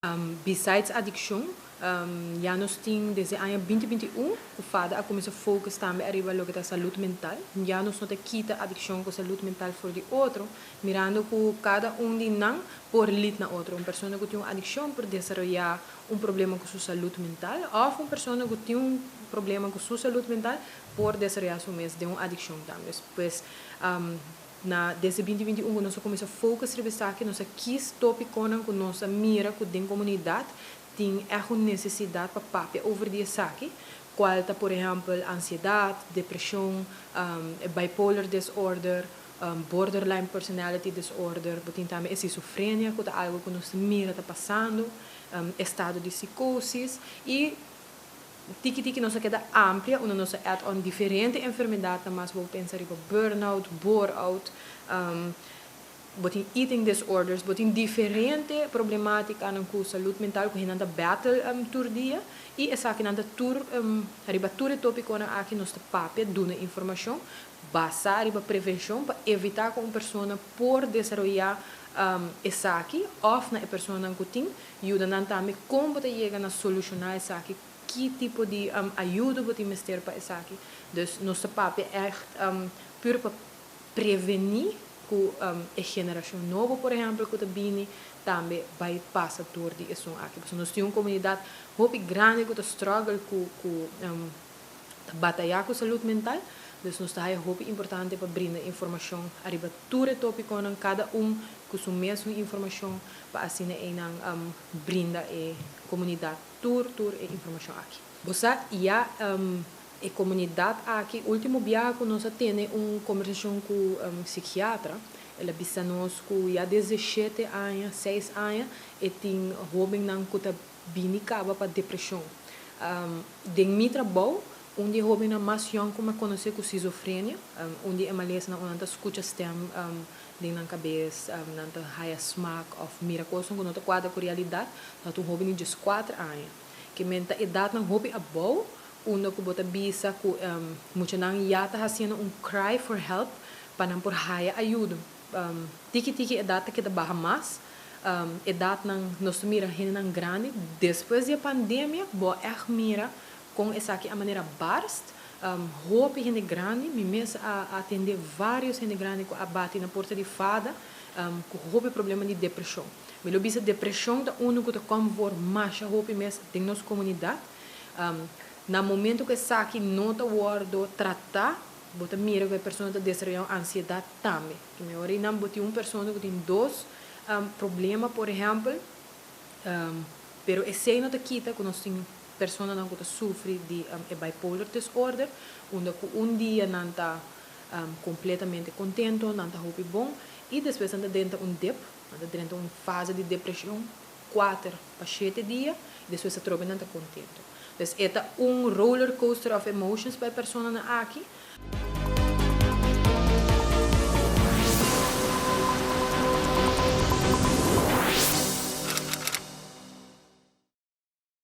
Besides adiccion, ya nos tin desde aña 2021 cu FADA a cuminsa focus tambe ariba loke ta salud mental. Ya nos no ta kita adiccion cu salud mental for di otro, mirando cu cada un di nan por lead na otro. Un persona cu tin un adiccion por desaroya un problema cu su salud mental, of un persona cu tin un problema cu su salud mental por desaroya su mes den un adiccion tambe. Pues, desde 2021 nos a cuminsa focus riba esaki, nos a kies topiconan cu nos a mira cu den comunidad tin echt un necesidad pa papia over di esaki, cual ta, por ehempel, ansiedad, depresion, bipolar disorder, borderline personality disorder, bo tin tambe esquizofrenia, cu ta algo cu nos mira ta pasando, estado di psicosis y tiki tiki nos a keda amplia, unda nos a add on diferente enfermedad, mas bo pensa riba burnout, bore-out, bo tin eating disorders, bo tin diferente problematica cu salud mental cu hende ta battle tur dia y esaki nan ta tur riba tur e topiconan aki nos ta papia, duna informacion basa riba prevencion pa evita cu un persona por desaroya esaki of na e persona cu tin, yuda nan tambe con bo ta yega na soluciona esaki, ki tipo di ayudo bo tin mester pa esaki. Dus nos ta papia echt pur pa preveni cu e generacion nobo, por ehempel, cu ta bini, tambe bay pasa door di esun aki. Pasobra nos tin un comunidad hopi grandi cu ta struggle cu bataya cu salud mental, dus nos ta hopi importante pa brinda informacion ariba tur e topiconan, cada un cu su mes informacion, pa asina einan brinda e comunidad tur e informacion aki. Bo sa, ya e comunidad aki, ultimo biaha cu nos a tene un combersacion cu psikiatra, el a bisa nos cu ya desde 7 aña, 6 aña, e tin hobennan cu ta bini caba pa depresion. Den mi trabou, un di hobennan mas jong cu mi a conoce cu schizofrenia, un di e malesanan unda nan ta scucha stem den nan cabes, nan ta haya smaak of mira cos cu no ta cuadra cu realidad, ta un hoben di 4 aña. Kiermen ta edadnan hopi abou, unda cu bo ta bisa cu muchanan ya ta haciendo un cry for help pa nan por haya ayudo. Tiki tiki edad ta keda baha mas, edadnan nos mira hendenan grandi, despues di e pandemia, bo echt mira con esaki a manera barst, hopi hende grandi, mi mes a atende varios hende grandi cu a bati na porta di FADA, cu hopi problema di depresion. Mi lo bisa depresion ta uno cu ta kom voor masha hopi mes den nos comunidad. Na momento cu esaki no ta wordo trata, bo ta mira cu e persona ta desaroya ansiedad tambe. Kiermen ora nan bo tin un persona cu tin dos problema, por ehempel, pero esey no ta kita cu nos tin personanan cu ta sufri di e bipolar disorder, unda cu un dia nan ta completamente contento, nan ta hopi bon, y despues nan ta drenta un dip, nan ta drenta un fase di depresion, 4 pa 7 dia, y despues atrobe nan ta contento. Dus e ta un roller coaster of emotions pa e personanan aki.